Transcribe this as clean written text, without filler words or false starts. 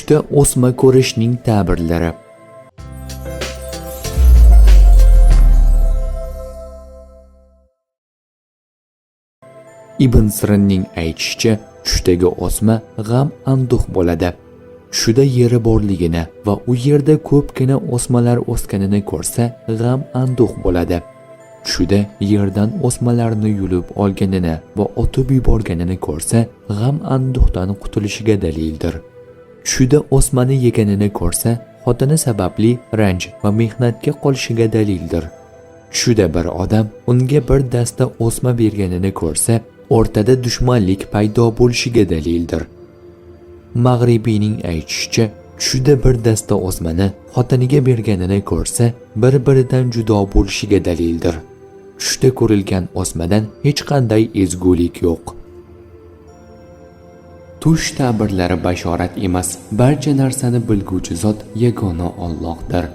Tushda o'sma ko'rishning ta'birlari. Ibn Sirinning aytishicha, tushdagi o'sma g'am anduh bo'ladi. Tushida yeri borligini va u yerda ko'pgina o'smalar o'sganini ko'rsa, g'am anduh bo'ladi. Tushida yerdan o'smalarni yulib olganini va otib yuborganini ko'rsa, g'am anduhdan qutulishiga dalildir. Tushida o'smani yeganini ko'rsa, xotini sababli ranj va mehnatga qolishiga dalildir. Tushida bir odam unga bir dasta o'sma berganini ko'rsa, o'rtada dushmanlik paydo bo'lishiga dalildir. Mag'ribiyning aytishicha, tushida bir dasta o'smani xotiniga berganini ko'rsa, bir-biridan judo bo'lishiga dalildir. Tushda ko'rilgan o'smadan hech qanday ezgulik yo'q. Tush ta'birlari bashorat emas, barcha narsani bilguvchi zot yagona Allohdir.